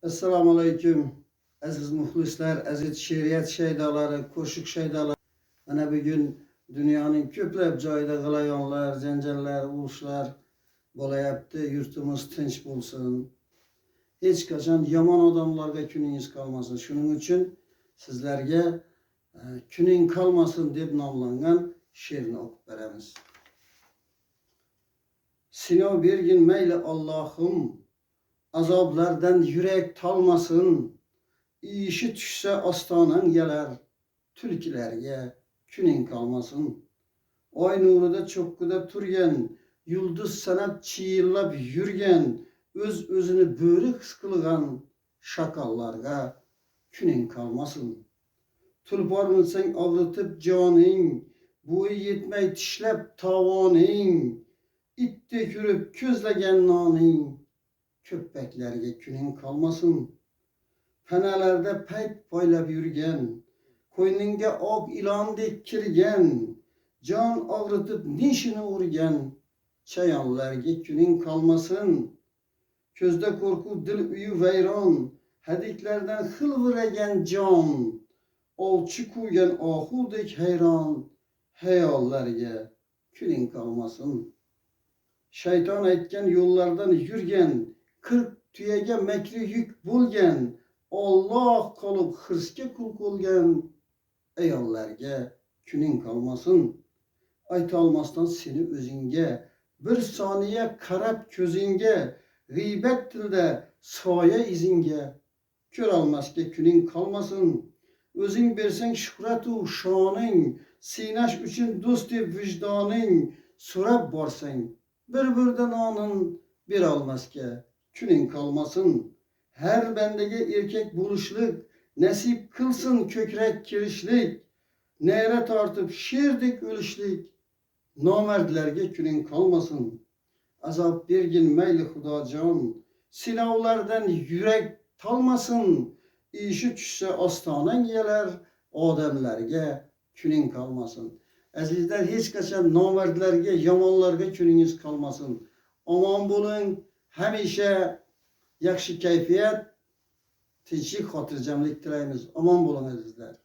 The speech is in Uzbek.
Assalomu alaykum, aziz muxlislar, aziz she'riyat shaydolari, qo'shiq shaydolari. Mana bugun dunyoning ko'plab joyida g'alayonlar, janjallar, urushlar bo'layapti. Yurtimiz tinch bo'lsin. Hech qachon yomon odamlarga kuningiz qolmasin. Shuning uchun sizlarga "Kuning qolmasin" deb nomlangan she'rni o'qib beramiz. Sinov bergin mayli, Allohim, azoblardan yurak tolmasin. Ishi tushsa ostonang yalar tulkilarga kuning qolmasin. Oy nurida cho'qqida turgan, yulduz sanab chiyillab yurgan, o'z o'zini bo'ri his qilgan shakollarga kuning qolmasin. Tulpor minsang og'ritib joning, bo'yi yetmay tishlab tovoning, itdek yurib ko'zlagan noning, ko'paklarga kuning qolmasin. Panalarda payt poylab yurgan, qo'yningga oq ilondek kirgan, jon og'ritib nishini urgan chayonlarga kuning qolmasin. Ko'zda qo'rquv, dil uyi vayron, hadiklardan xilviragan jon, ovchi quvgan ohudek hayron hayollarga kuning qolmasin. Shayton aytgan yo'llardan yurgan, 40 tuyaga makri yuk bo'lgan, Olloh qolib hirsga qul bo'lgan ayollarga kuning qolmasin. Aytolmasdan seni o'zingga, bir soniya qarab ko'zingga, g'iybat tilda soya izingga, ko'rolmasga kuning qolmasin. O'zing bersang shuhratu shoning, siynash uchun do'st deb vijdoning, so'rab borsang bir burda nonin, berolmasga kuning qolmasin. Har bandaga erkak bo'lishlik nasib qilsin, ko'krak kerishlik, na'ra tortib sherdek o'lishlik, nomardlarga kuning qolmasin. Azob bergin mayli, Xudojon, sinovlardan yurak tolmasin. Ishi tushsa ostonang yalar odamlarga kuning qolmasin. Azizlar, hech qachon nomardlarga, yomonlarga kuningiz qolmasin. Omon bo'ling, hamisha yaxshi kayfiyat, tinchlik, xotirjamlik tilaymiz. Omon bo'ling, azizlar.